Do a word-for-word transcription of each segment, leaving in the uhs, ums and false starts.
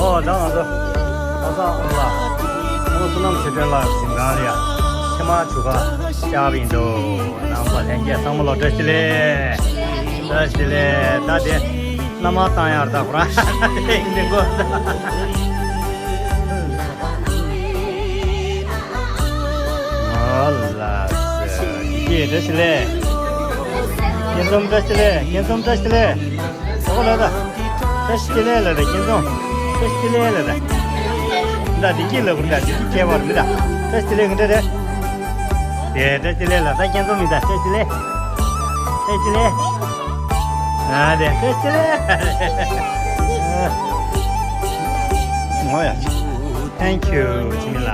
ཨོ་ད་ང་ཚོ་ཨོ་ས་ཨོ་ལ་ཨོ་བསོད་ནམས་ཆོས་སྒྲོན་ལགས་ཟིན་གང་རེད་ཡ། ཕྱི་མ་བྱུག་ཁ་བཅག་པ་ཡིན་འདུག་རྣམ་པ་ལྷན་རྒྱས་ཚང་མ་ལ་བཀྲ་ཤིས་བདེ་ལེགས། བཀྲ་ཤིས་བདེ་ལེགས། ད་དེ་མནའ་མ་བཏང་ཡར་ད་ཁོ་རང་ཡིན་དེ་གོ། ཨོ་ལ་སེ་ཡེ་བཀྲ་ཤིས་བདེ་ལེགས། སྐྱིད་འཛོམས་བཀྲ་ཤིས་བདེ་ལེགས། སྐྱིད་འཛོམས་བཀྲ་ཤིས་བདེ་ལེགས། ཨོ་ལ་ད། བཀྲ་ཤིས་བདེ་ལེགས་ལ་རེད། སྐྱིད་འཛོམས། བཀྲ་ཤིས་བདེ་ལེགས་ལ་རེད། འདི་བདེ་སྐྱིད་ལ་བུར་འདྲ་བདེ་སྐྱིད་ཁྱད་པར་མི་འདྲ། བཀྲ་ཤིས་བདེ་ལེགས་གི་འདྲ་རེད། དེ་བཀྲ་ཤིས་བདེ་ལེགས་ལ་ད་སྐྱིད་འཛོམས་མི་འདྲ། བཀྲ་ཤིས་བདེ་ལེགས། བཀྲ་ཤིས་བདེ་ལེགས། ཨ་དེ་བཀྲ་ཤིས་བདེ་ལེགས། ངོ་ཡ། Thank you ཅི་མི་ལ།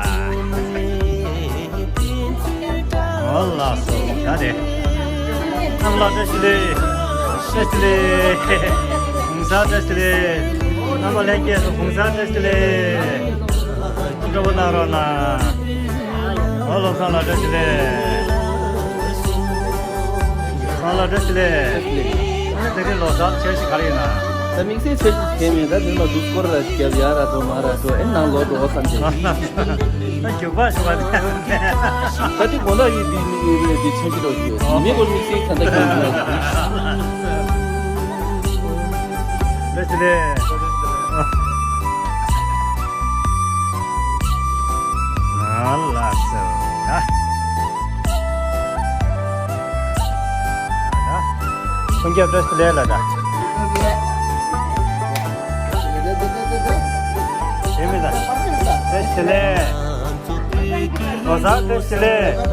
ཨོ་ལགས་སོ་ད་དེ། རྣམ་པ་ལ་བཀྲ་ཤིས་བདེ་ལེགས། བཀྲ་ཤིས་བདེ་ལེགས། གུང་སེང་བཀྲ་ཤིས་བདེ་ལེགས། རྣམ་པ་ལྷན་རྒྱས་སུ་གུང་སེང་བཀྲ་ཤིས་བདེ་ལེགས། སྤྲོ་པོ་གནང་རོགས་གནང་། ཨོ་བློ་བཟང་ལགས་བཀྲ་ཤིས་བདེ་ལེགས། བློ་བཟང་ལགས་བཀྲ་ཤིས་བདེ་ལེགས། ཨ་ནི་དེ་རིང་ལོ་གསར་འཆར་གཞི་ག་རེ་ཡིན་ན། ད་དམིགས་བསལ་འཆར་གཞི་དེ་མེད། ད་དེ་ལ་འདུག་སྐོར་ར་རྒྱབ་ཡ་ར་འགྲོ་མ་ར་འགྲོ་ཨེ་ནང་ལོག་འགྲོ་བསམ་བྱས། ད་རྒྱུག་པ་ཞུ་བ་དེ། ད་དེ་དགོང་དག་ཡིན་དེ་མི་ཡོད་རེད། དེ་འཆར་གཞི་རོགས་ཞུ་ཡོད་མི་སྐོར་དམིགས་བསལ་ད་ལྟ་ཁྱོད་ཡོད། བཀྲ་ཤིས་བདེ་ལེགས། ང་ལ་སོ་ད། ཁོང་རྒྱབ་བཀྲ་ཤིས་བདེ་ལེགས་ལ་ད། ཞེ་མི་ད། བཀྲ་ཤིས་བདེ་ལེགས། ལོ་གསར་བཀྲ་ཤིས་བདེ་ལེགས།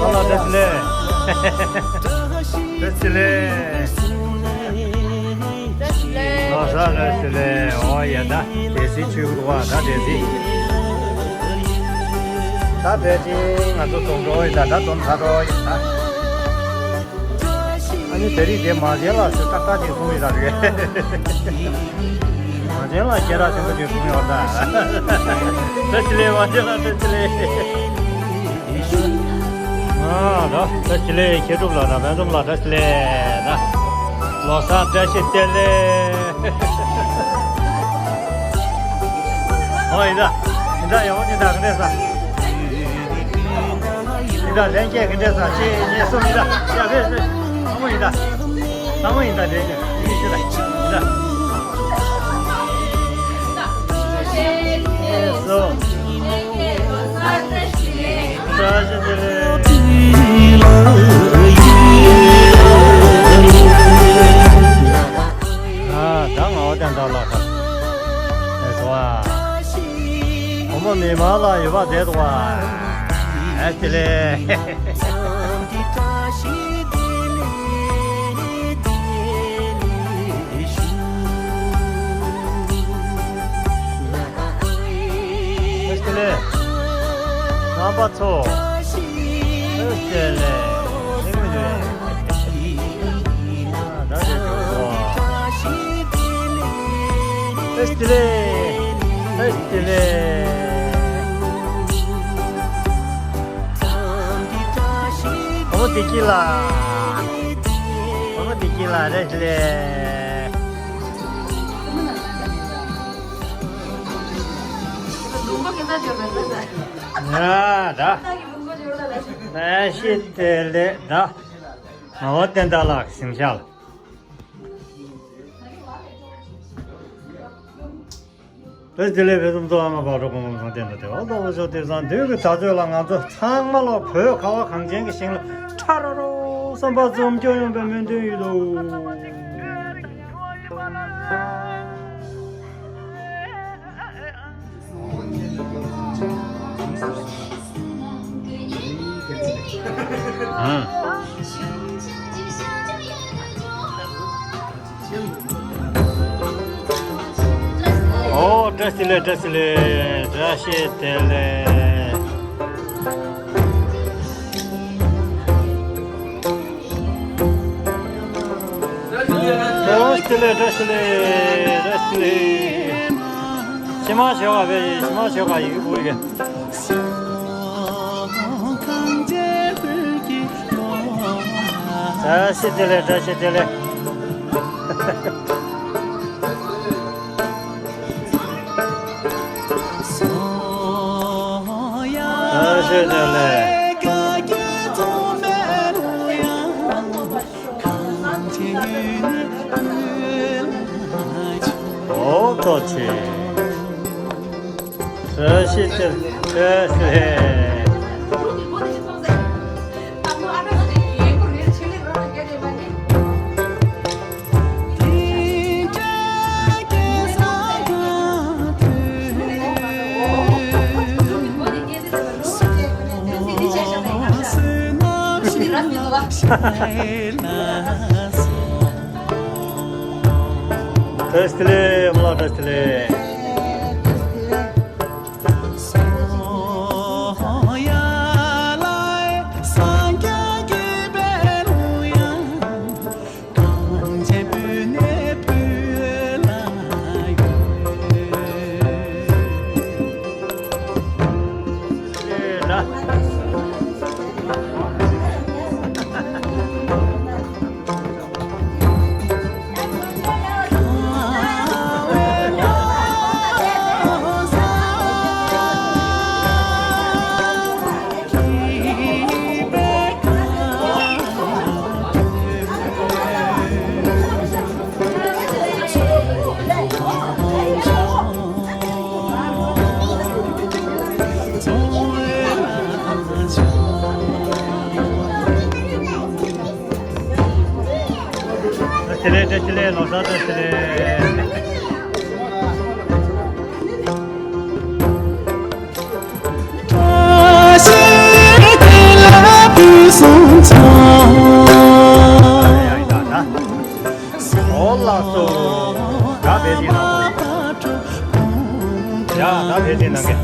ཨ་ལ་བཀྲ་ཤིས་བདེ་ལེགས། བཀྲ་ཤིས་བདེ་ལེགས། ལོ་གསར་བཀྲ་ཤིས་བདེ་ལེགས། ཨོ་ཡ་ད་དེ་སྲིད་ཆུ་བུར་བ་ད་དེ་སྲིད། ད་དེ་སྲིད་ང་ཚོ་རྫོང་འགྲོ་ཡི་ད་ད་རྫོང་ཚ་འགྲོ་ཡི་ད། ཨ་ནི་དེ་རིང་དེ་མ་བྱན་ལ་སུ་ཏག་ཏག་ཅིག་གསུང་ཡི་ད་རེད། མ་བྱན་ལ་སྐད་གྲགས་ཆེན་པོ་ཅིག་གསུང་ཡོད་ད། བཀྲ་ཤིས་བདེ་ལེགས། མ་བྱན་ལ་བཀྲ་ཤིས་བདེ་ལེགས། ཨ་ད་བཀྲ་ཤིས་བདེ་ལེགས། མཁས་གྲུབ་ལགས་དང་བན་འཛོམས་ལགས་བཀྲ་ཤིས་བདེ་ལེགས་ད། ལོ་གསར་བཀྲ་ཤིས་བདེ་ལེགས། ཨོ་ཡི་ད། ཡི་ད་ཡོང་ཡི་ད་ག་འདྲས་ས། ཡི་ད་ལྷན་རྒྱས་ག་འདྲས་ས་གཅིག་གཉིས་གསུམ་ཡི་ད་ཡ་ཕེ་ཕེ། ཚང་མ་ཡི་ད། ཚང་མ་ཡི་ད་དེ་ནས་ཡི་ཤི་ད་ཡི་ད། སོ། བཀྲ་ཤིས་བདེ་ལེགས། ཨ་ད་ང་འོ་དེ་འདྲ་ལ་ཁ་ཨེ་སོ་ཨ། བུ་མོ་མི་མང་ལ་ཡོད་པ་བསྡད་འདུག་བ། ཨེ་དེ་ལས། ཨེ་དེ་ལས། རྣམ་པ་ཚོ། ཨེ་དེ་ལས། ཨེ་དེ་ལས། ཨེ་དེ་ལས། ཨེ་དེ་ལས། བུ་མོ་བདེ་སྐྱིད་ལགས། བུ་མོ་བདེ་སྐྱིད་ལགས་རེད་ལས། ཡ་ད། བཀྲ་ཤིས་བདེ་ལེགས་ད། ངག་དབང་བསྟན་དར་ལགས་གཟིམ་ཤག་ལ། བཀྲ་ཤིས་བདེ་ལེགས། བོད་ཁམས་གཙོ་བོ་ཨ་མ་བག་གྲོ་གོང་མ་ཚང་བསྟན་དུ་བདེ་བ་ལྡོག་པ་ཤོག་དེང་སང་དུས་ཀྱི་དར་ཚོད་ལ་ང་ཚོ་ཚང་མ་ལ་བོད་ཁ་བ་གངས་ཅན་གྱི་ཞིང་ལ་ཁྲ་རོ་རོ་བསམ་པ་འཛོམས་སྐྱོ་ཡོང་བའི་སྨོན་འདུན་ཡོད་དོ། ཨང་། ཨོ། བཀྲ་ཤིས་བདེ་ལེགས། བཀྲ་ཤིས་བདེ་ལེགས། བཀྲ་ཤིས་བདེ་ལེགས། བཀྲ་ཤིས་བདེ་ལེགས། བཀྲ་ཤིས་བདེ་ལེགས། བཀྲ་ཤིས་བདེ་ལེགས། ཕྱི་མ་ཞོགས་པ་བས། ཕྱི་མ་ཞོགས་པ་ཡིག་པུ་ཡིན། བཀྲ་ཤིས་བདེ་ལེགས། བཀྲ་ཤིས་བདེ་ལེགས། བཀྲ་ཤིས་བདེ་ལེགས། ཨོ་ཐོག་ཆེ། བཀྲ་ཤིས་བདེ་ལེགས། བཀྲ་ཤིས་བདེ་ལེགས། བཀྲ་ཤིས་བདེ་ལེགས། བཀྲ་ཤིས་བདེ་ལེགས། བཀྲ་ཤིས་བདེ་ལེགས། ལོ་གསར་བཀྲ་ཤིས་བདེ་ལེགས། ཨོ་ལགས་སོ། ད་བེད་ཅིག་གནང་དགོས། ཡ་ད་བེད་ཅིག་གནང་གི།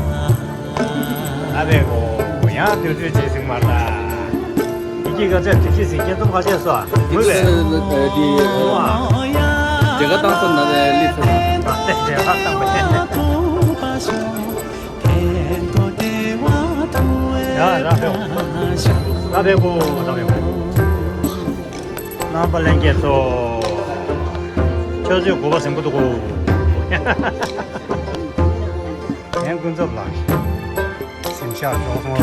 ཨ་བེ་གོ། ཡང་དུས་ཚོད་ཇི་སྲིད་མ་ལ། ཡི་གེ་ག་ཚད་དུས་ཀྱི་སྲིད་སྐྱེ་ཚོམ་ག་ཚད་སོ། དུས་ཚོད་འདི་རྒྱ་གར་བཏང་སོང་ན་ལས་ལི་ཚོ། ཨ་དེ་དེ་ལ་བཏང་པ་ཡ་ར་བེ་གོ། ར་བེ་གོ། ར་བེ་གོ། རྣམ་པ་ལྷན་རྒྱས་ཚོ། ཆུ་ཚོད་དགུ་པ་ཟིན་པོ་འདུག་གོ། ངས་ཀུན་རྫོབ་ལ་གཟིམ་ཤག་འཇོག་སོང་ལ།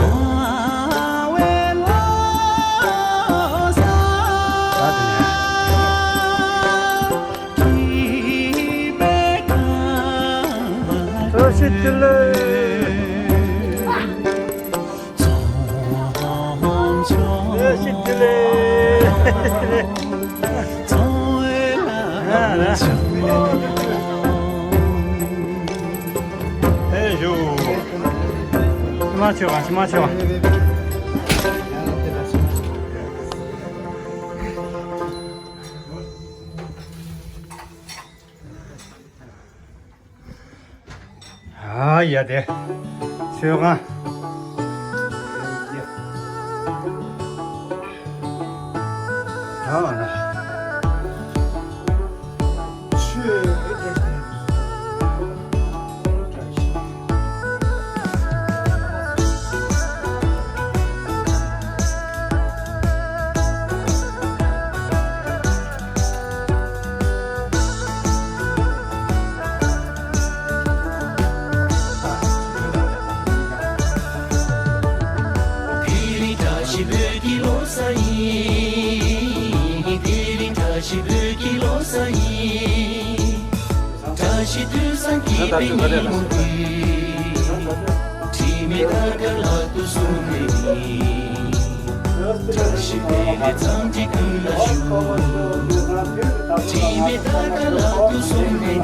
ད་དེ་ནས། བཀྲ་ཤིས་བདེ་ལེགས། བཀྲ་ཤིས་བདེ་ལེགས། ཨེ་ཞུ། ཕྱི་མ་ཆོད་པ། ཕྱི་མ་ཆོད་པ། ཨ་ཡ་དེ། ཆོས་ཁང་། ཨ་ན། ཆོས་དེ། དེ་རིང་བཀྲ་ཤིས་བོད་ཀྱི་ལོ་གསར་ཡིན། དེ་རིང་བཀྲ་ཤིས་བོད་ཀྱི་ལོ་གསར་ཡིན། བཀྲ་ཤིས་དུས་བཟང་སྐྱིད་པའི་ཉིན་མོ་འདིར། དྲི་མེད་དར་དཀར་ལག་ཏུ་བཟུང་ནས་ནི། བཀྲ་ཤིས་བདེ་ལེགས་འཚམས་འདྲི་ཀུན་ལ་ཞུ། དྲི་མེད་དར་དཀར་ལག་ཏུ་བཟུང་ནས་ནི།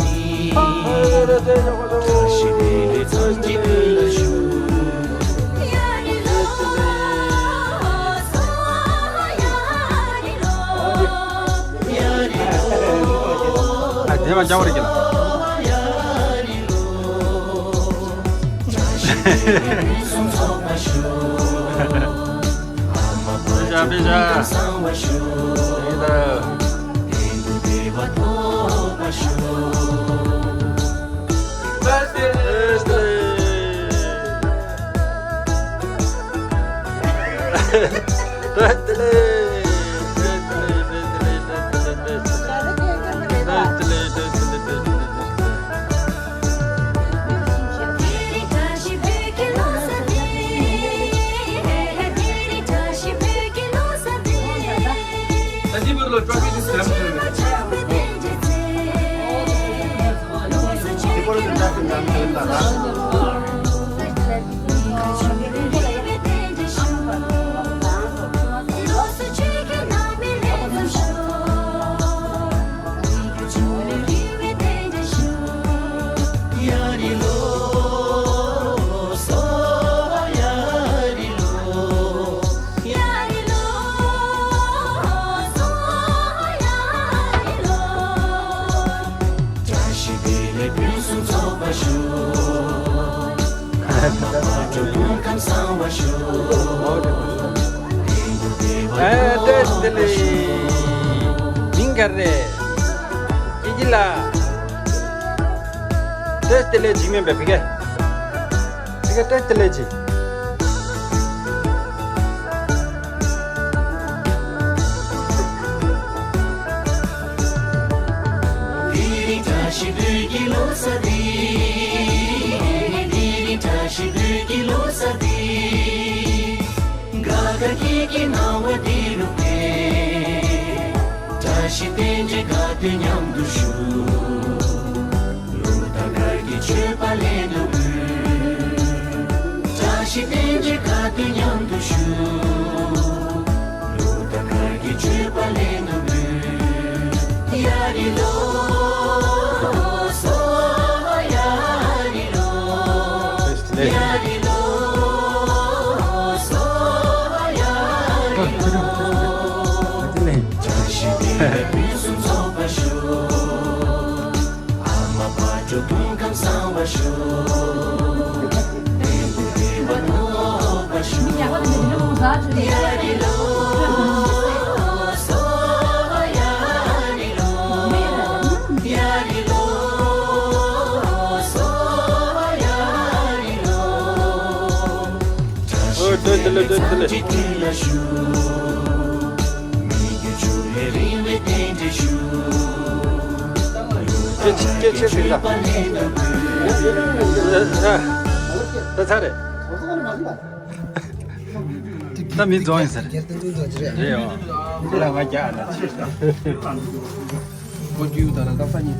བཀྲ་ཤིས་བདེ་ལེགས་འཚམས་འདྲི་ཀུན་ལ་ཞུ། ཨ་དེ་མ་འཇམ་པོ་རེད་ཀྱི་ལ། པེ་ཤ་པེ་ཤ། ཡིན་ད། བཀྲ་ཤིས་བདེ་ལེགས། བཀྲ་ཤིས་བདེ་ལེགས། བཀྲ་ཤིས་བདེ་ལེགས། ཨེ། བཀྲ་ཤིས་བདེ་ལེགས། མིང་ག་རེ་རེད། ཀི་ཀི་ལགས། བཀྲ་ཤིས་བདེ་ལེགས་ཅིག་མིན་པས་ཕ་གི། ཕ་གི་བཀྲ་ཤིས་བདེ་ལེགས་ཅིག་ཨོ། བཀྲ་ཤིས་བདེ་ལེགས། བཀྲ་ཤིས་བདེ་ལེགས། སྐད་ཆ་སྐད་ཆ་ཟིན་ད། ད་ཚར་རེད། ད་མི་རྫོགས་ཡིན་ཟེར། རེད་ཨོ། ཁོ་ལ་ང་རྒྱག་ན་ཆེ། ཁོ་རྒྱུ་ད་ན་ད་ས་ཉིན།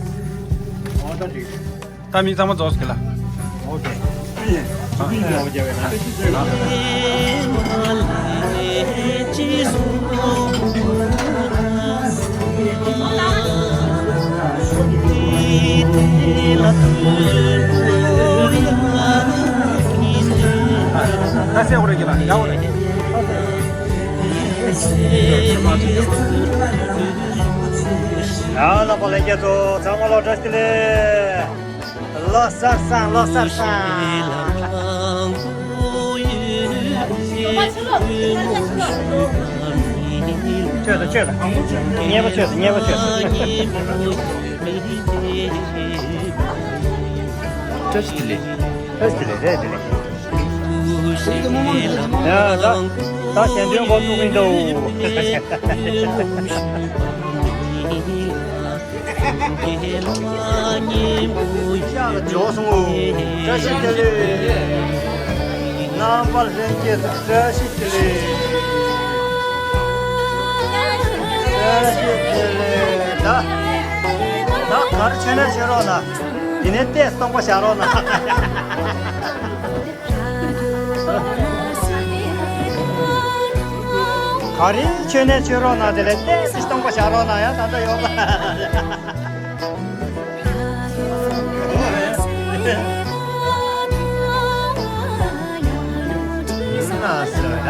ཨོ་ད་འགྲིག་ད་མི་ཚང་མ་རྫོགས་སོང་ལ། ཨོ་ཁེ། ཡང་ལ་པ་ལེན་རྒྱ་ཚོ་ཚང་མ་ལ་བཀྲ་ཤིས་བདེ་ལེགས། ལོ་གསར་བཟང་། ལོ་གསར་བཟང་། ཆོས་དང་ཆོས་དང་། མཉེས་པ་ཆོས་དང་། མཉེས་པ་ཆོས་དང་། བཀྲ་ཤིས་བདེ་ལེགས། བཀྲ་ཤིས་བདེ་ལེགས་རེད། བདེ་ལེགས། ཡ་ད་ད་གཞན་དོན་འགོ་བཙུགས་ཀྱིན་འདུག་ཤག་ལ་འཇོག་སོང་ངོ་། བཀྲ་ཤིས་བདེ་ལེགས། རྣམ་པ་ལྷན་རྒྱས་བཀྲ་ཤིས་བདེ་ལེགས། བཀྲ་ཤིས་བདེ་ལེགས། ད་ད་ག་རེ་བྱས་ན་བྱེད་རོགས་གནང་། དེ་ནས་ཏོག་ཙམ་སྟོང་པ་བཞག་རོགས་གནང་། ག་རེ་བྱས་ན་བྱེད་རོགས་གནང་། དེ་ལས་ཏོག་ཙམ་སྟོང་པ་བཞག་རོགས་གནང་། ཡང་ད་ལྟ་ཡོད་པ། ཡིན་ན་ཟེར་ན།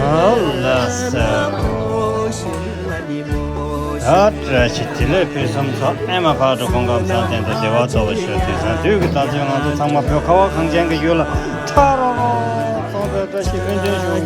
ཨོ་ལགས་སོ། བཀྲ་ཤིས་བདེ་ལེགས་ཕུན་སུམ་ཚོགས། ཨེ་མ་ཕག་གྲུ་སྐུ་ཁམས་བཟང་། གཏན་དུ་བདེ་བ་རྫོགས་པར་ཤོག་དུས་བཟང་དུས་ཀྱི་ད་ཚོད་ང་ཚོ་ཚང་མ་བོད་ཁ་བ་གངས་ཅན་གྱི་ཡུལ་ལ་ཁྲ་རོ་རོ་སོང་བའི་བཀྲ་ཤིས་སྨོན་འདུན་ཞུ།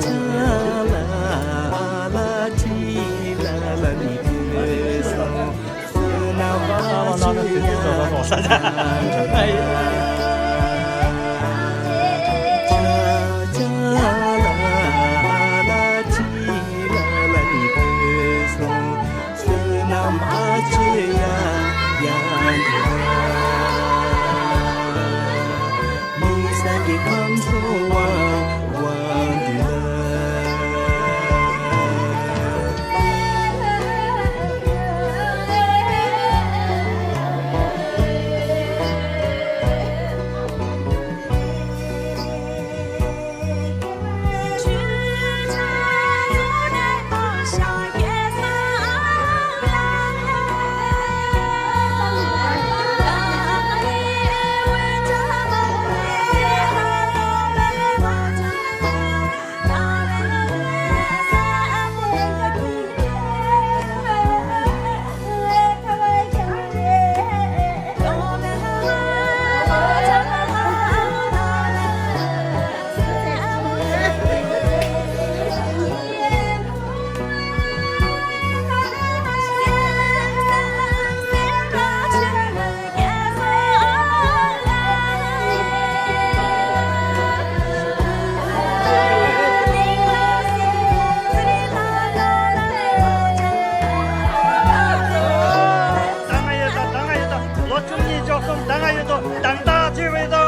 ད་ང་ཡོད་དོ། ད་ང་ཡོད་དོ། ལོ་བཅུ་གཉིས་བཅུ་གསུམ་ད་ང་ཡོད་དོ། དང་ད་ཅི་བས་དོ།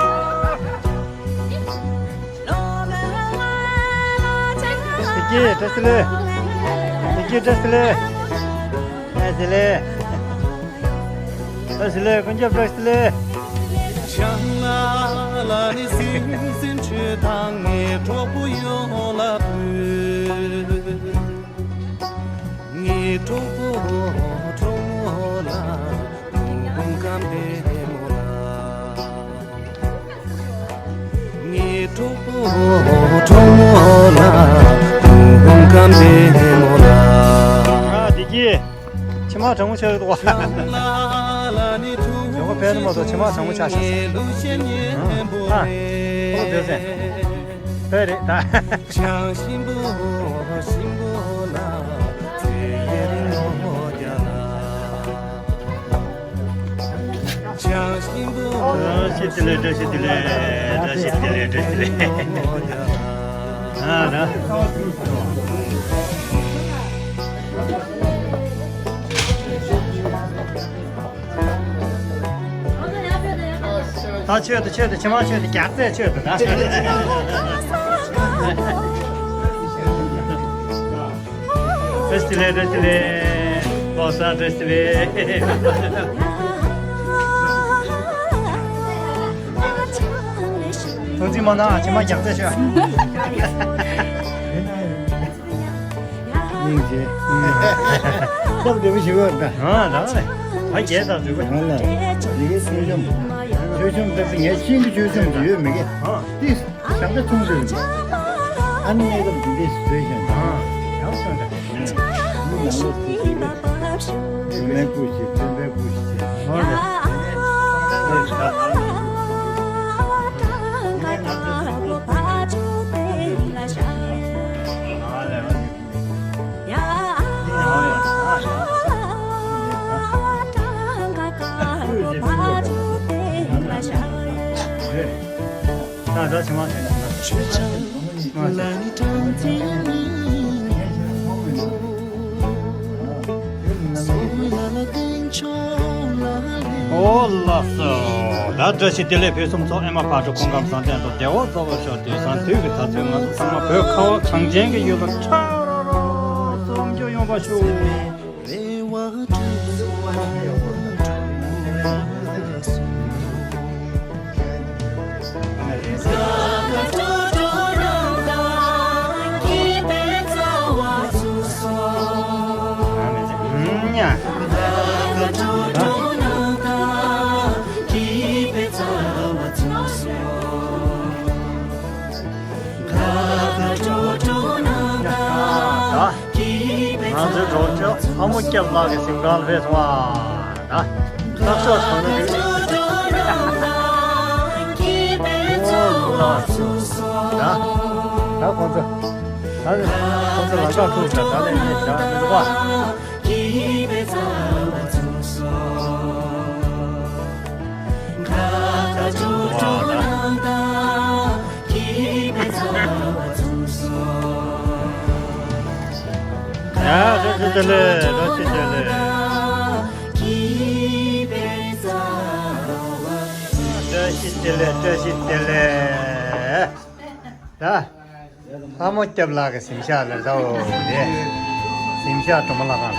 བདེ་སྐྱིད་བཀྲ་ཤིས་བདེ་ལེགས། བདེ་སྐྱིད་བཀྲ་ཤིས་བདེ་ལེགས། ཨ་བདེ་ལེགས། བཀྲ་ཤིས་བདེ་ལེགས། ཀུན་ཁྱབ་བཀྲ་ཤིས་བདེ་ལེགས། ཆང་ལ་ལ་ནི་སིང་སིང་ཆུ་དང་ངའི་གྲོགས་པོ་ཡོང་ལ་བུ། ངའི་གྲོགས་པོ་གྲོགས་མོ་ལ་བུ་གུང་སྐམ་པའི་མོ་ལ། ངའི་གྲོགས་པོ་གྲོགས་མོ་ལ་བུ་གུང་སྐམ་པའི་མོ་ལ། ཨ་བདེ་སྐྱིད། ཕྱི་མ་གྲང་མོ་ཆགས་ཡོད་དོ། ཇོ་ཁོ་ཕན་ནི་མ་གཏོགས་ཕྱི་མ་གྲང་མོ་ཆགས་ཤག་ཨ་ཁོ་ལ་བེའུ་ཟན། བེའུ་རེད་ད། བཀྲ་ཤིས་བདེ་ལེགས། བཀྲ་ཤིས་བདེ་ལེགས། བཀྲ་ཤིས་བདེ་ལེགས། བཀྲ་ཤིས་བདེ་ལེགས། ཨ་ར། ད་མཆོད་དོ། མཆོད་དོ། ཕྱི་མ་མཆོད་དོ། རྒྱགས་ཚད་མཆོད་དོ་ད། བཀྲ་ཤིས་བདེ་ལེགས། བཀྲ་ཤིས་བདེ་ལེགས། ལོ་གསར་བཀྲ་ཤིས་བདེ་ལེགས། ཐུགས་རྗེ་མ་གནང་། ཕྱི་མ་རྒྱགས་ཚད་མཆོད། སྙིང་རྗེ། སྟབས་བདེ་པོ་ཞིག་ཡོད་ད། ཨ་ད་ད་རྒྱས་དང་འདྲ་པོ། ང་ལ་ཡི་གེ་མཆོད་བཤམས། མཆོད་བཤམས་ད་ངས་ཤིང་གི་མཆོད་བཤམས་ཡོད་མི་གི། ཨ་ཏིས་ཞག་ད་ཆུང་ཆུང་། ཨ་ནི་གནས་སྐབས་འདི་འདྲས་བཟོས་ཤིང་། ཨ་ཡག་སོང་ད། མི་ནང་ལོགས་སུ་ཞིག་གི་མེ་སྐུ་ཞིག་སྤྲིན་པའི་སྐུ་ཞིག་བྱས། ཨ་ད། ཨོ་ལགས་སོ། ད་བཀྲ་ཤིས་བདེ་ལེགས་ཕུན་སུམ་ཚོགས། ཨེ་མ་ཕག་གྲུ་སྐུ་ཁམས་བཟང་། གཏན་དུ་བདེ་བ་རྫོགས་པར་ཤོག་དུས་བཟང་དུས་ཀྱི་ད་ཚོད་ང་ཚོ་ཚང་མ་བོད་ཁ་བ་གངས་ཅན་གྱི་ཡུལ་ལ་ཁྲ་རོ་རོ་སོང་རྒྱུ་ཡོང་བ་ཤོག་ང་ཚོའི་གྲོགས་ཆོ། སྐྱབས་ལགས་ཀྱི་གཟིམ་ཁང་ལ་ཕེབས་སོང་ཨ། ད་ལྷག་ཤོག་ཐོག་ན་འདུག་ད་ད་ཁོང་ཚོ་ལམ་ཁ་འཁྲུག་ད་ད་ཁོང་ཚོ་ད་ནི་ཁོང་ཚོ་ལམ་ཁ་འཁྲུག་ད་ད་ནི་ནི་ད་མི་འདུག་པ། ཡ། བཀྲ་ཤིས་བདེ་ལེགས། བཀྲ་ཤིས་བདེ་ལེགས། བཀྲ་ཤིས་བདེ་ལེགས། བཀྲ་ཤིས་བདེ་ལེགས། ད། ལྷ་མོ་སྐྱབས་ལགས་ཀྱི་གཟིམ་ཤག་ལ་ཟ་འོ་དེ། གཟིམ་ཤག་གྲོ་མོ་ལྷ་ཁང་ལ།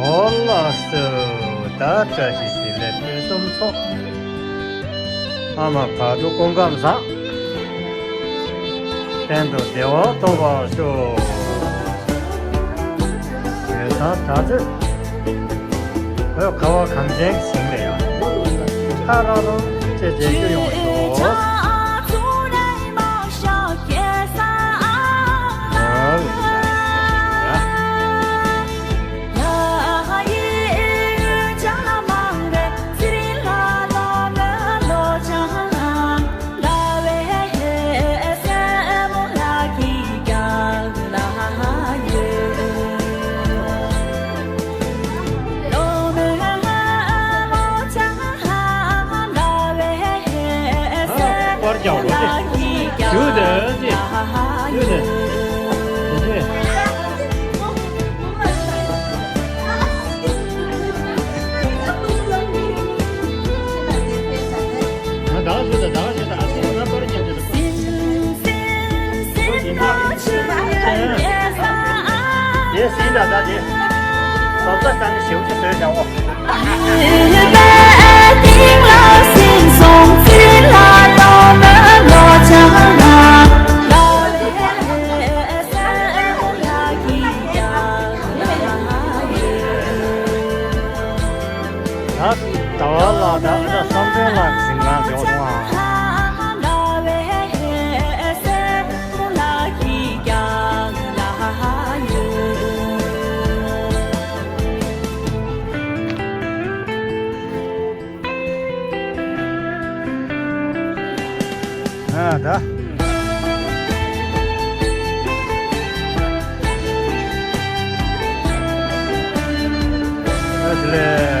འོ་ལགས་སོ། ད་བཀྲ་ཤིས་བདེ་ལེགས་ཕུན་སུམ་ཚོགས། ཨ་མ་བག་དྲོ་སྐུ་ཁམས་བཟང་། གཏན་དུ་བདེ་བ་ཐོབ་པར་ཤོག། ཡོད་ཚང་ད་ཚོད། བོད་ཁ་བ་གངས་ཅན་གྱི་ཞིང་ལས་ཡ། ཁ་ར་རོ་ཅེས་མཇལ་རྒྱུ་ཡོང་ཤོག། པར་རྒྱག་རོགས་ཏེ། ཞུ་དེ་ཨ་ཙི། ཞུ་དེ། དེ་ཚེ། ང་ད་ག་ཞུ་ད་ད་ག་ཞུ་ད་ཨ་ཙི་ང་པར་རྒྱག་ཞུ་ད། དེ་སྲིད་ད་ད་དེ། བཟོ་ལྟ་ས་ནི་ཞེའུ་ཅི་བཟོས་བྱའོ། ད་ཟླ་བ་ལགས་དང་ཨ་ཅག་བསམ་གཏན་ལགས་ཀྱི་གཟིམ་ཁང་འདྲ་བོ་སོང་ཨ། ཨ་ད། ཨ་དེ་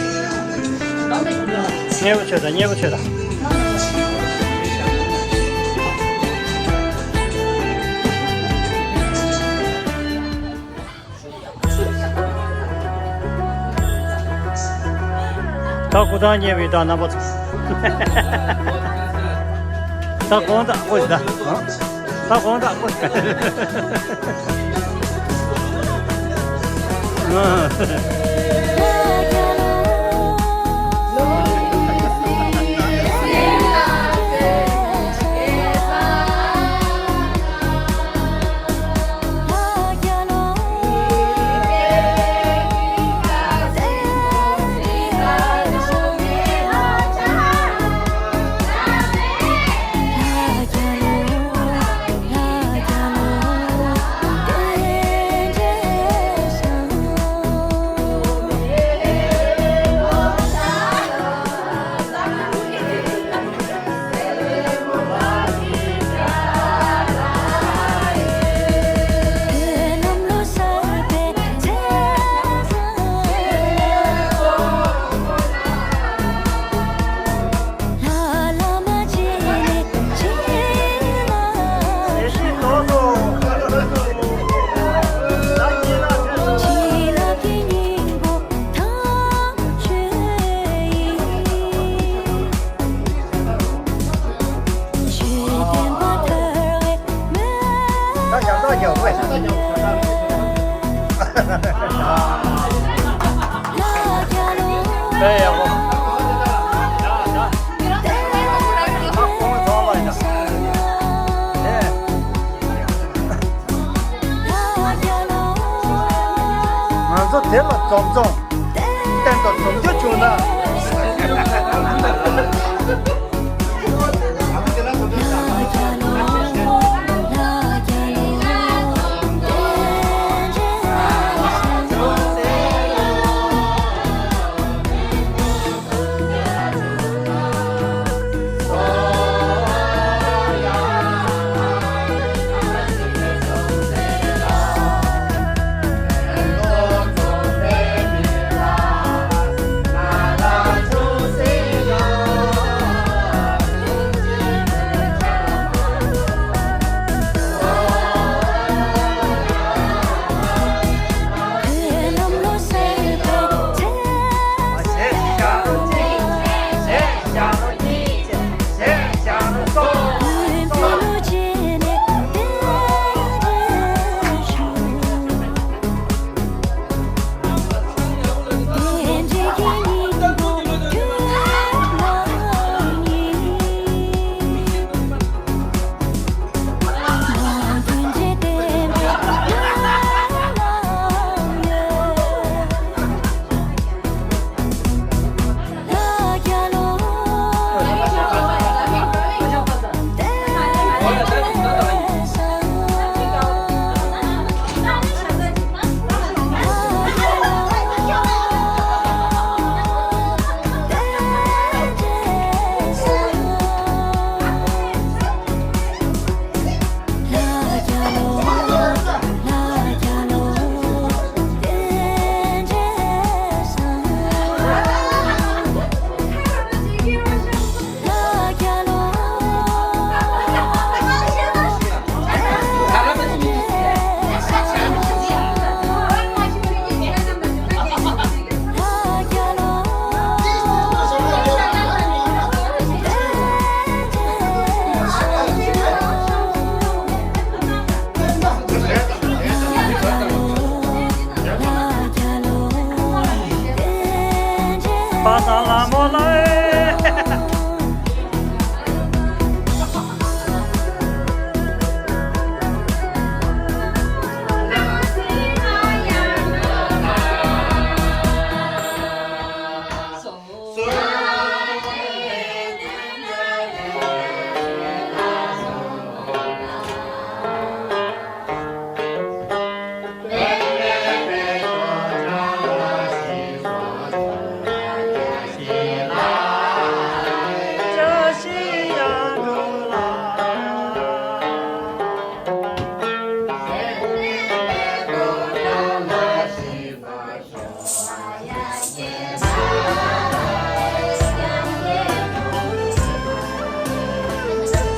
ལས། མཉེས་པོ་བྱོས་དང་། མཉེས་པོ་བྱོས་དང་། ད་ཁུ་ཐང་མཉེས་པའི་ད་རྣམ་པ་ཚོ། ད་གོང་ད་ཨོ་ད། ད་དགོངས་དག་ང་ཚོ་དེ་ལ་འཛོམས་འཛོམས་སྟན་དང་འཛོམས་རྒྱུ་བྱུང་ན།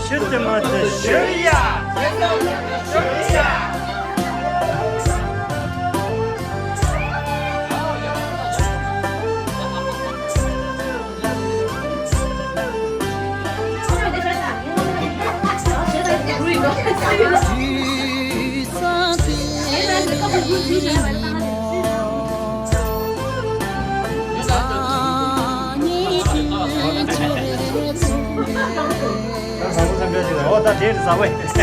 ཤུལ་དུ་མ་དུ་ཤུལ་ཡ། ཤུལ་ཡ། ཨོ་ད་དེ་རེད་ཟ་བས།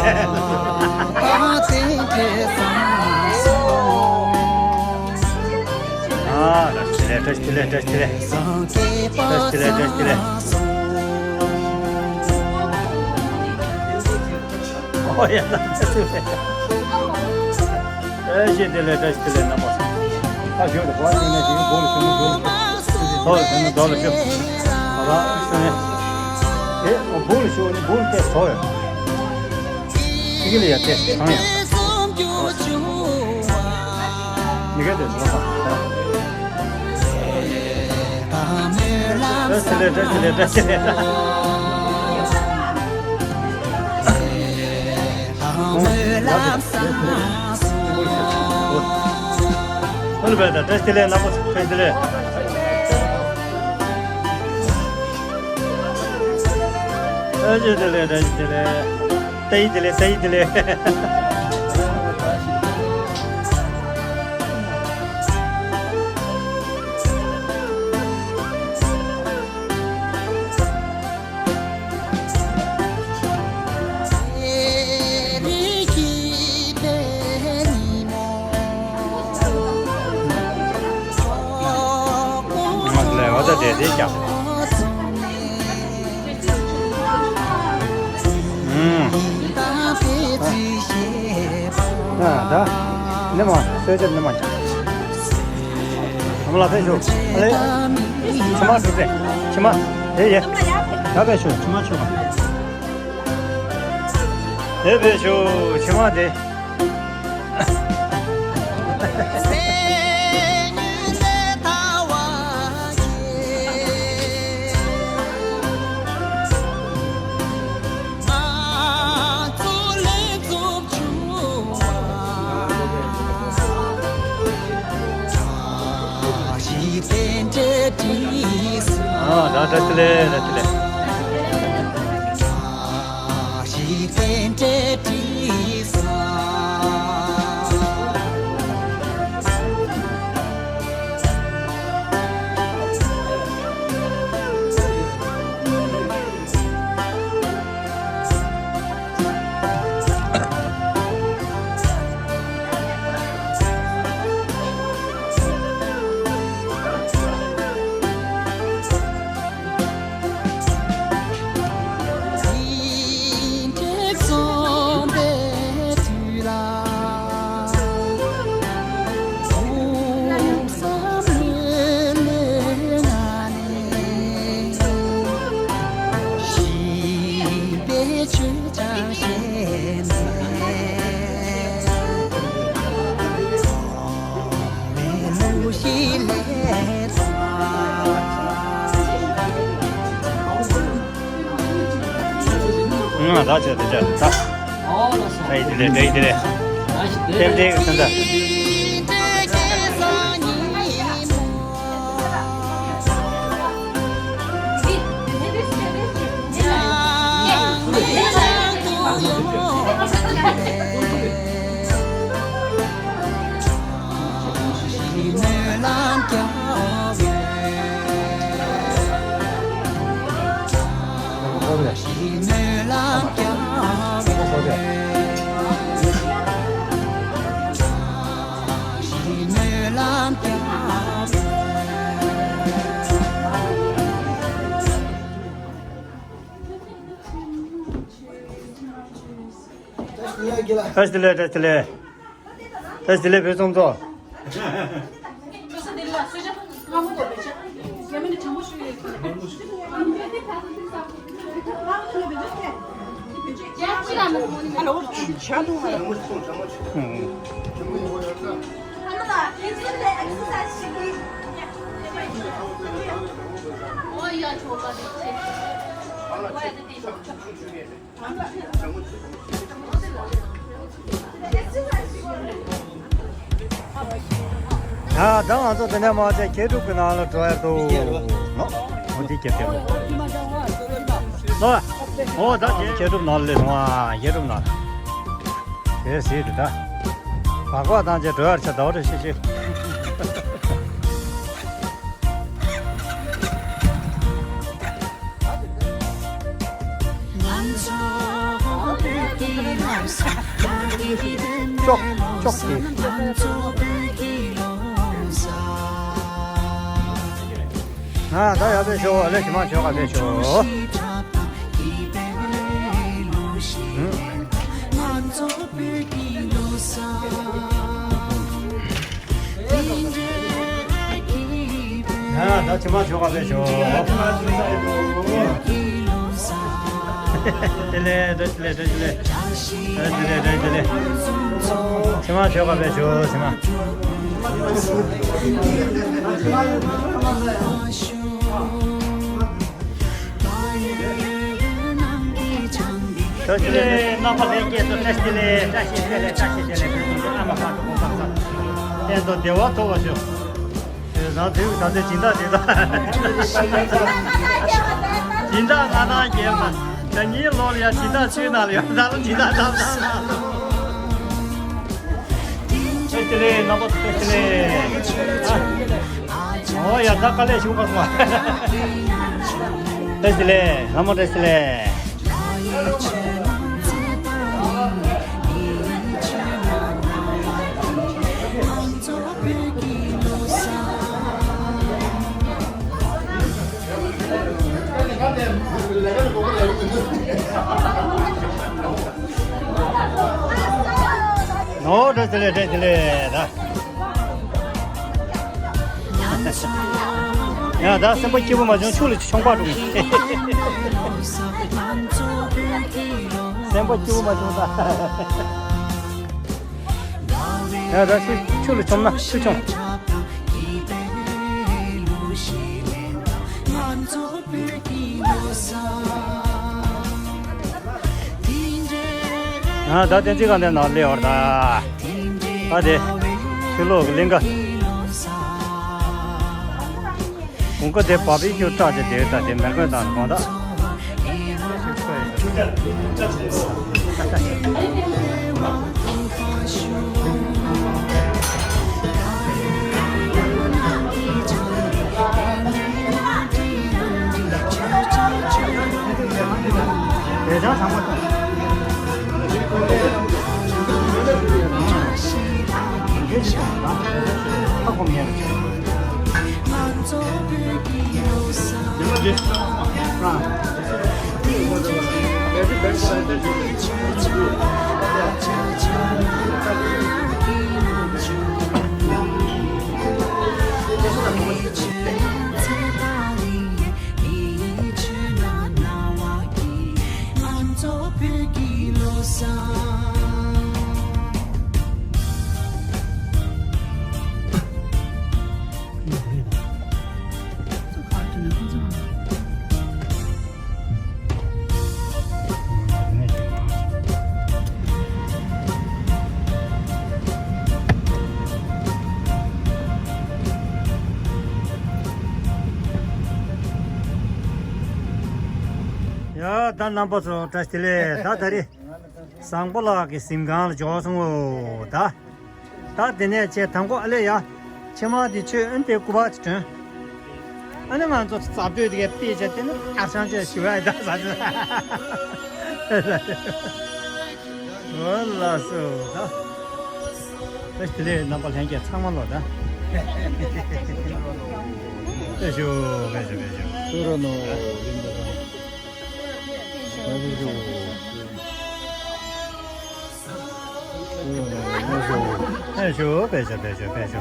ཨ་བཀྲ་ཤིས་བདེ་ལེགས། བཀྲ་ཤིས་བདེ་ལེགས། བཀྲ་ཤིས་བདེ་ལེགས། བཀྲ་ཤིས་བདེ་ལེགས། བཀྲ་ཤིས་བདེ་ལེགས། ཨོ་ཡ་ད་ཚ་ཚུལ་ལས། བཀྲ་ཤིས་བདེ་ལེགས། བཀྲ་ཤིས་བདེ་ལེགས། རྣམ་པ་ཚོ། ད་ཞོགས་དུ་གོ་བ་ཉན་ན་དེའི་སྒོ་ལ་ཞོགས་ན་སྒོ་ལ་ཞོགས། ཐོག་ལ་ཞོགས་ན་ཐོག་ལ་ཞོགས། ད་ལ་ཞོགས་ནས། ཨེ་སྒོ་ལ་ཞོགས་ནས་སྒོ་ལ་བལྟས་ཐོག་ཡོད། ཕ་གི་ལ་ཡར་བལྟས་གང་ཡོད། མི་ག་དེ་ཞོགས་དང་། བཀྲ་ཤིས་བདེ་ལེགས། བཀྲ་ཤིས་བདེ་ལེགས། བཀྲ་ཤིས་བདེ་ལེགས། ཨོ་ལ་བཀྲ་ཤིས་བདེ་ལེགས། རྣམ་པ་ཚོ་བཀྲ་ཤིས་བདེ་ལེགས། བཀྲ་ཤིས་བདེ་ལེགས། བཀྲ་ཤིས་བདེ་ལེགས། བཀྲ་ཤིས་བདེ་ལེགས། བཀྲ་ཤིས་བདེ་ལེགས། ང་ལས་འོ་ད་དེ་དེ་ཀྱང་། ཨུམ། ཨ་ད། ནི་མ་སོས་ཅབ་ནི་མ། ཨ་མ་ལ་ཕེབས་ཤོག་ཨ་ལེ། ཕྱི་མ་འགྲོ་དེ། ཕྱི་མ། དེ་ཡེ། ད་ཕེབས་ཤོག་ཕྱི་མ་ཆོག་དེ་ཕེབས་ཤོག་ཕྱི་མ་དེ། ཨ་ད་ད་ལྟ་ལས་ད་ལྟ་ལས། ང་ད་ཆ་དེ་ཆ་ད། ཨེ་དེ་ལས་དེ་དེ་ལས། ཏེབ་ཏེ་གི་སེམས་ད། བཀྲ་ཤིས་བདེ་ལེགས། བཀྲ་ཤིས་བདེ་ལེགས། བཀྲ་ཤིས་བདེ་ལེགས། བོད་ཚོགས་གཙོ། ཡ་ད་ང་ཚོ་འདི་ནས་མར་དེ་མཁས་གྲུབ་ཀྱི་ནང་ལ་འགྲོ་ཡ་འདུག་ནོ། འོ་འདི་ཁྱེད་ཀྱི་ནོ། འོ་ད་དེ་མཁས་གྲུབ་ནང་ལ་སླེབས་སོང་ཨ། མཁས་གྲུབ་ནང་ལ། དེ་ཟིག་དེ་ད། བག་བག་བཏང་བྱས་འགྲོ་ཡར་ཆ་ཟླ་བ་རེ་ཤི་ཤི། ཅོག་ཅོག་གི། ང་ད་ཡག་པའི་ཤོག་ལས་ཞི་མ་ཆོག་ག་པའི་ཤོག་ཡ་ད་ཕྱི་མ་ཞོགས་པ་ཕེབས་ཤོག་བདེ་ལེགས། བདེ་ལེགས། བདེ་ལེགས། བདེ་ལེགས། བདེ་ལེགས། བདེ་ལེགས། ཕྱི་མ་ཞོགས་པ་ཕེབས་ཤོག་ཕྱི་མ། བཀྲ་ཤིས་བདེ་ལེགས། རྣམ་པ་ལྷན་རྒྱས་ཚོ་བཀྲ་ཤིས་བདེ་ལེགས། བཀྲ་ཤིས་བདེ་ལེགས། བཀྲ་ཤིས་བདེ་ལེགས། བོད་ཀྱི་ཨ་མ་ཁག་ཏུ་གོང་ས་ལ་གཏན་དུ་བདེ་བ་ཐོབ་པར་ཤོག་རང་དུས་ད་ལྟའི་སྦྱིན་བདག་འདི་དག་སྦྱིན་བདག་ང་རང་རྒྱལ་ན་ད་ཉིན་ལོར་ཡང་སྦྱིན་བདག་ཚུལ་ན་ལ་ཡང་ད་ལོ་སྦྱིན་བདག་ད་ད་ད་བཀྲ་ཤིས་བདེ་ལེགས། རྣམ་པ་ཚོ་བཀྲ་ཤིས་བདེ་ལེགས། ཨོ་ཡ་ད་དཀའ་ལས་ཞུ་ག་སོང་། བཀྲ་ཤིས་བདེ་ལེགས། ལྷ་མོ་བཀྲ་ཤིས་བདེ་ལེགས། ནོ་བཀྲ་ཤིས་བདེ་ལེགས། བཀྲ་ཤིས་བདེ་ལེགས་ད། ཡ་ད་སེམས་པ་སྐྱིད་པོ་མ་བྱུང་ཆུ་ལ་མཆོང་པ་འགྲོ་གི། སེམས་པ་སྐྱིད་པོ་མ་བྱུང་ད། ཡ་ད་ཆུ་ཆུ་ལ་མཆོང་ན་ཆུ་མཆོང་། ང་ད་བསྟན་འཛིན་སྒང་དེ་ནང་སླེབས་བར་ད། ཨ་དེ། ཕྱི་ལོགས་ཀྱི་གླིང་ག་གོང་ཀ་དེ་བ་བི་ཁྱུ་སྐྲག་ཅེས་དེ་ད་དེ་མེ་གོན་དང་གོང་ད། ཡ་ད་རྣམ་པ་ཚོ་བཀྲ་ཤིས་བདེ་ལེགས། ད་ད་རེས་བཟང་པོ་ལགས་ཀྱི་གཟིམ་ཁང་ལ་འབྱོར་སོང་ངོ་ད། ད་དེ་ནས་ཆེ་དང་པོ་ཨ་ལེ་ཡ། ཕྱི་མ་དེ་ཆོས་ཨན་དེ་སྐུ་པར་དེ་དྲན། ཨ་ནི་ང་ཚོ་རྩ་བསྟོད་དེ་གའི་དཔེ་བྱས་དེ་ནི་ཨ་ཤང་ཆོས་ཞུ་ཡ་ད་ཟ་ཆོས། འོ་ལགས་སོ་ད། ད་དེ་ལས་རྣམ་པ་ལྷན་རྒྱས་ཚང་མ་ལོ་ད། དཔེ་ཞུ་དཔེ་ཞུ་དཔེ་ཞུ། ཏུ་རོ་ནོ། ཨེ་ཞོ་པེ་ཞོ་པེ་ཞོ་པེ་ཞོ།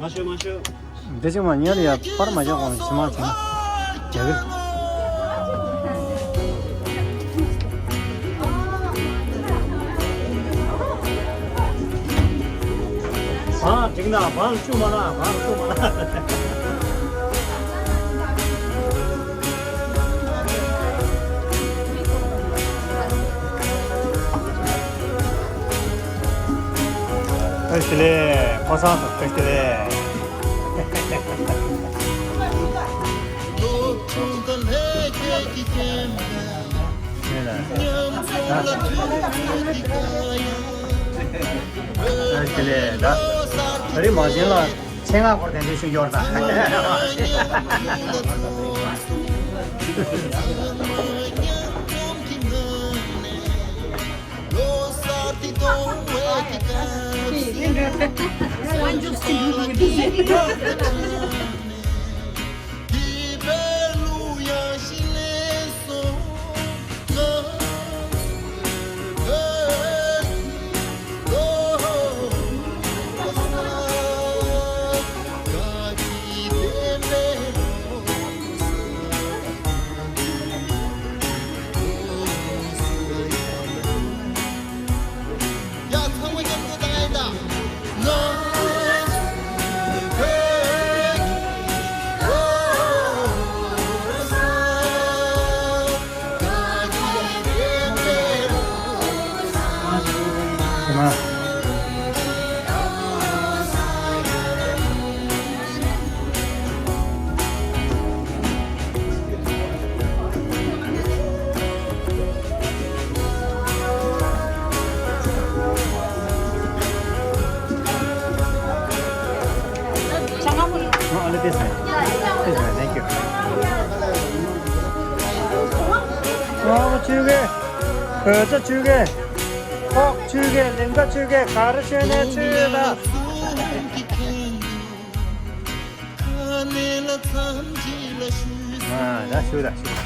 མ་ཤོད་མ་ཤོད། འདི་ཅི་མ་ཉལ་ཡ་པར་མ་བཞག་གོང་ཞི་མ་ཚང་རྒྱ་གི། བང་འགྲིག་ན་བང་བཅུ་མ་ན་བང་བཅུ་མ་ན། བཀྲ་ཤིས་བདེ་ལེགས། ཕོ་བཟང་དང་བཀྲ་ཤིས་བདེ་ལེགས། བཀྲ་ཤིས་བདེ་ལེགས། ད་རིང་མ་བྱན་ལ་ཆེད་མངགས་སྐོར་གདན་འདྲེན་ཞུ་རྒྱུ་རེད་ད། Oh, only this one. This one, thank you. ཨོ་ཆོས་རྒྱལ། བོད་ཚོ་ཆོས་རྒྱལ། ཁོག་ཆོས་རྒྱལ། ལིང་ག་ཆོས་རྒྱལ། ག་རེ་ཆོས་ནས་ཆོས་ལ། ཨ་ད་ཞུ་ད་ཞུ།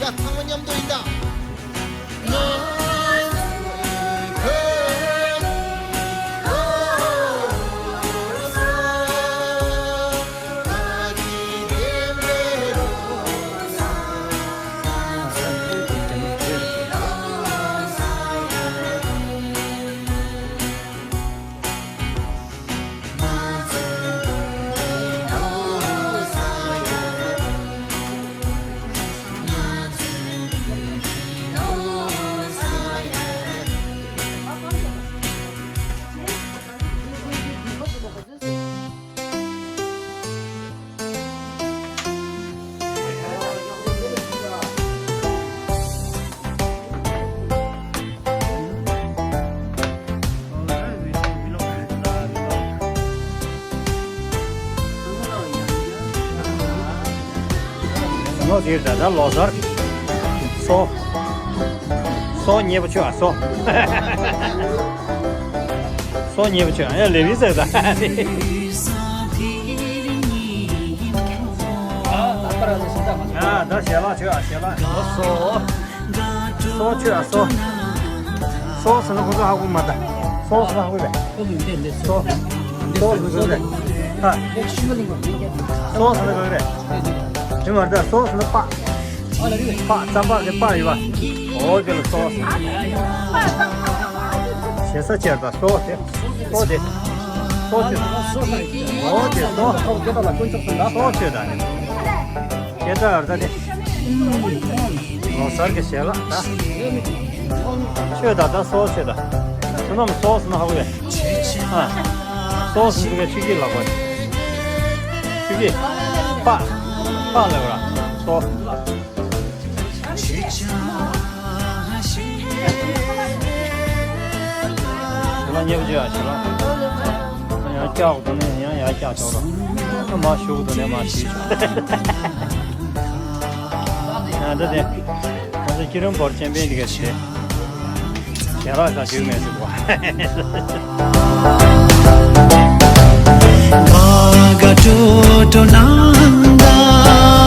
ཡ་ཚང་མ་མཉམ་དུ་ཡིན་ད། ལོ་དེར་ད་ལྟ་ལོ་གསར། སོ། སོ་ཉེ་པོ་ཆོས་ཨ་སོ། སོ་ཉེ་པོ་ཆོས་ཨ་ཡ་ལེ་བི་ཟེར་ད། ཡ་ད་ཞལ་ལག་ཆོས་ཨ་ཞལ་ལག་སོ། སོ་ཆོས་ཨ་སོ། སོ་ཟེར་ན་ཁོ་ཚོ་ཧ་གོ་མ་ད། སོ་ཟེར་ན་ཧ་གོ་བས། སོ། སོ་ཟེར་ན་ཧ་གོ་བས། ཧ། སོ་ཟེར་ན་ག་རེ། དེ་མ་ད་སོ་ཟེར་ན་པ། པ་རྩམ་པ་གི་པ་ཡོད་པ། འོ་དེ་ལ་སོ་ཟེར། ཞེ་ས་ཆེར་ད་སོ་དེ། སོ་དེ། སོ་ཆོས། འོ་དེ་སོ། སོ་ཆོས་ད་ནི། སྐད་གྲགས་ཡོད་ད་ནི། ལོ་གསར་གྱི་ཞལ་ལག་ད། ཆོས་ད་ད་སོ་ཆོས་ད། བསོད་ནམས་སོ་ཟེར་ན་ཧ་གོ་བས། ཨ། སོ་ཟེར་ན་ཆུ་སྐྱིད་ལགས་པ། ཆུ་སྐྱིད། པ། པ་ལབ་ར། སོ། ཞལ་ལག་མཉེས་པོ་བྱོས་ཨ་ཞལ་ལག་ཡང་བཀྱག་འདུག་ནས་ཡང་ཡར་བཀྱག་ཆོག་ར། མ་ཞུགས་འདུག་ནས་མ་ཞུས་ཆོག་ཡང་འདི་དེ། ང་ཚོ་སྐྱིད་རོང་སྐོར་ཆེན་པོའི་འདི་ག་ཞེས། ཞལ་ལག་ཁ་བསྒྱུར་མེད་ཟེར་བ། ཀ་ཀ་ཏོ་ཏོ་ནན་ད།